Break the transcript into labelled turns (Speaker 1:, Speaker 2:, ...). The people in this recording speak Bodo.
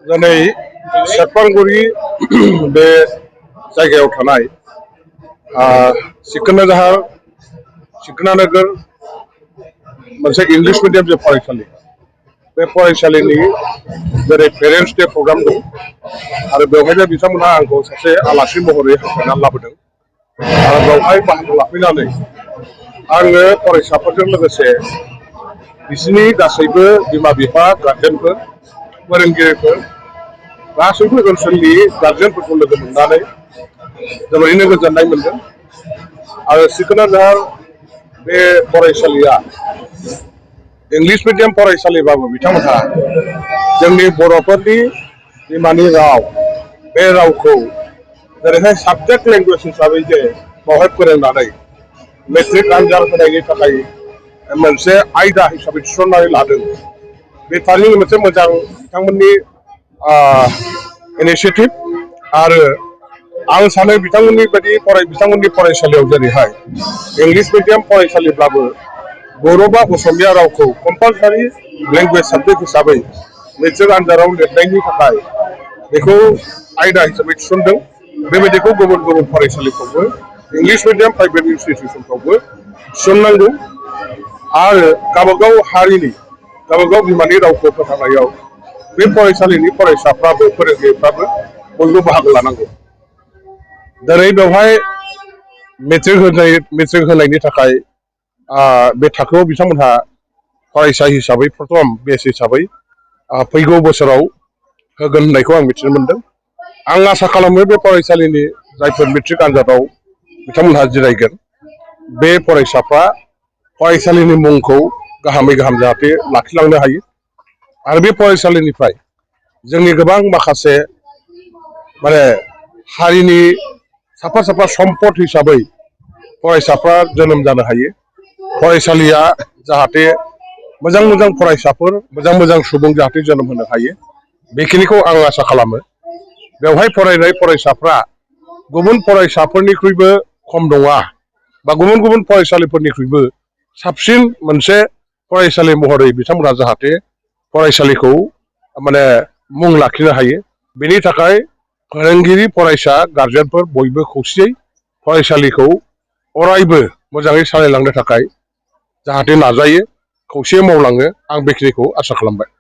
Speaker 1: दिनै सेरफांगुरि बे जायगायाव थानाय सिखोना जाहार सिखोना नोगोर मोनसे इंलिश मिडियाम जे फरायसालि बे फरायसालिनि जेरै पेरेन्टस डे प्रग्राम दं आरो बेवहायनो बिथांमोनहा आंखौ सासे आलासि महरै हांख्रायनानै लाबोदों आरो बेवहाय बाहागो लाफैनानै आङो फरायसाफोरजों लोगोसे बिसोरनि गासैबो बिमा बिफा गार्जेनफोर फोरोंगिरिफोर गासैबो ओनसोलनि गार्जेनफोरखौ लोगो मोननानै जोबोरैनो गोजोननाय मोनदों आरो सिखोना जाहार बे फरायसालिया इंलिश मिडियाम फरायसालिबाबो बिथांमोनहा जोंनि बर'फोरनि बिमानि राव बे रावखौ जेरैहाय साबजेक्ट लेंगुवेज हिसाबै जे बेवहाय फोरोंनानै मेट्रिक आनजाद होनायनि थाखाय मोनसे आयदा हिसाबै थिसननानै लादों बे थारैनो मोनसे मोजां बिथांमोननि इनिशिएटिभ आरो आं सानो बिथांमोननि फरायसालियाव जेरैहाय इंलिश मिडियाम फरायसालिब्लाबो बर' बा असमिया रावखौ कम्पालसारि लेंगुवेज साबजेक्ट हिसाबै मेट्रिक आनजादाव लिरनायनि थाखाय बेखौ आयदा हिसाबै थिसनदों बेबायदिखौ गुबुन गुबुन फरायसालिफ्रावबो इंलिश मिडियाम प्राइभेट इनस्टिटिउसनफ्रावबो थिसननांगौ आरो गावबागाव हारिनि गावबागाव बिमानि रावखौ फोथांनायाव बे फरायसालिनि फरायसाफ्राबो फोरोंगिरिफ्राबो बयबो बाहागो लानांगौ दिनै बेवहाय मेट्रिक होनायनि थाखाय बे थाखोआव बिथांमोनहा फरायसा हिसाबै प्रथम बेच हिसाबै फैगौ बोसोराव होगोन होननायखौ आं मिथिनो मोनदों आं आसा खालामो बे फरायसालिनि जायफोर मेट्रिक आनजादाव बिथांमोनहा जिरायगोन बे फरायसाफ्रा फरायसालिनि मुंखौ गाहामै गाहाम जाहाथे लाखिलांनो हायो आरो बे फरायसालिनिफ्राय जोंनि गोबां माखासे हारिनि साफा साफा सम्पद हिसाबै फरायसाफ्रा जोनोम जानो हायो फरायसालिया जाहाथे मोजां मोजां फरायसाफोर मोजां मोजां सुबुं जाहाथे जोनोम होनो हायो बेखिनिखौ आं आसा खालामो बेवहाय फरायनाय फरायसाफ्रा गुबुन फरायसाफोरनिख्रुइबो खम नङा बा गुबुन गुबुन फरायसालिफोरनिख्रुइबो साबसिन मोनसे फरायसालि महरै बिथांमोनहा जाहाथे फरायसालिखौ मुं लाखिनो हायो बेनि थाखाय फोरोंगिरि फरायसा गार्जेनफोर बयबो खौसेयै फरायसालिखौ अरायबो मोजाङै सालायलांनो थाखाय जाहाथे नाजायो खौसेयै मावलाङो आं बेखिनिखौ आसा खालामबाय